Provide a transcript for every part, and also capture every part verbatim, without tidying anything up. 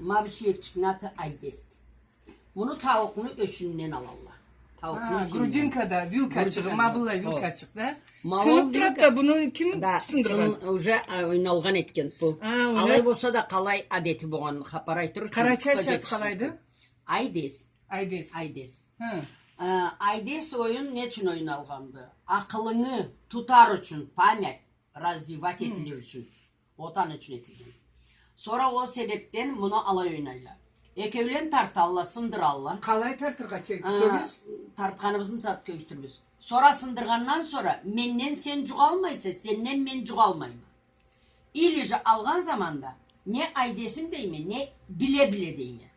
Ма бу сюекчикни аты айдес. Муну тауукъну ёшюнден алалла. Тауукъну ёшюнден. Грудинкада вилкачыгъы, ма быллай вилкачыкъ да. Сыныб турады да, муну ким сындыргъан? Уже ойналгъан этген бу. Алай болса да, къалай адети болгъан хапар айтыр ючюн. Къарачайча аты къалайды? Айдес. Айдес. Айдес. Айдес оюн не ючюн ойналгъанды? Акъылынгы тутар ючюн, память развивать этилир ючюн. Вот аны ючюн этилген. Сора ол себебден муну алай ойнайла. Экеулен тарталла, сындыралла. Къалай тартыргъа керек? Кёгюз? Тартханыбызны сагъат кёгюзтюрбюз. Сора сындыргъандан сора менден сен джукъалмайса, сенден мен джукъалмайма. Или же алгъан заманда не айдесим дейме, не биле-биле дейме.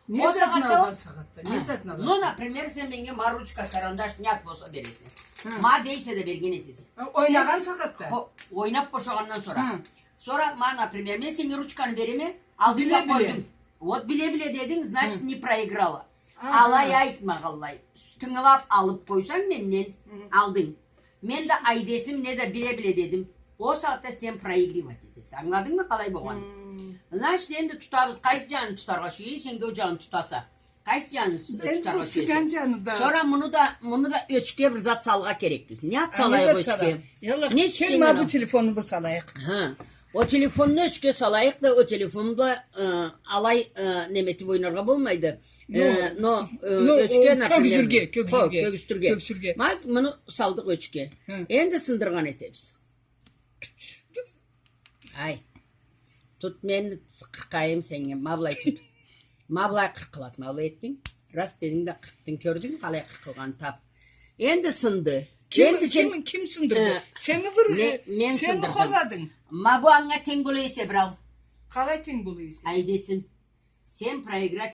Не затын алгъан сагъатда? Ну, например, сен меннге ма ручка, карандаш, не зат болса бересе. Ма дейсе да берген этесе. Ойнагъан сагъатда? Ойнаб бошагъандан сора. Сора ма, например, мен сеннге ручканы береме, алдынг да къойдунг. Вот биле-биле дединг, значит, не проиграла. Алай айтмагъанлай. Тынгылаб алыб къойсанг менден, алдынг. Мен да айдесим, не да биле-биле дедим. Ол сагъатда сен проигрывать этесе. Ангыладынгмы къалай болгъанын? Значит, энди тутабыз, къайсы джанын тутаргъа сюесе, сен да ол джанын тутаса. Къайсы джанын тутаргъа сюесе? Сора муну да, муну да ёчге бир зат салыргъа керекбиз. Не зат салайыкъ ёчге? Не зат салайыкъ? Кел, ма бу телефонну бир салайыкъ. Ол телефонну ёчге салайыкъ да, ол телефонну да алай неме этиб ойнаргъа болмайды. Но ёчге, например, кёгюзтюрге, кёгюзтюрге. Ма муну салдыкъ ёчге. Энди сындыргъан этебиз. Ай. Тут, мен къыркъайым сеннге. Ма былай тут. Ма былай къыркъылады, ма былай этдинг. Рас дединг да къыркъдынг, кёрдюнг, къалай къыркъылгъанын таб. Энди сынды. Ким сындырды? Сенми бир, сенми хорладынг? Ма бу анга тенг бола эсе бир ал. Къалай тенг бола эсе? Айдесим. Сен проиграть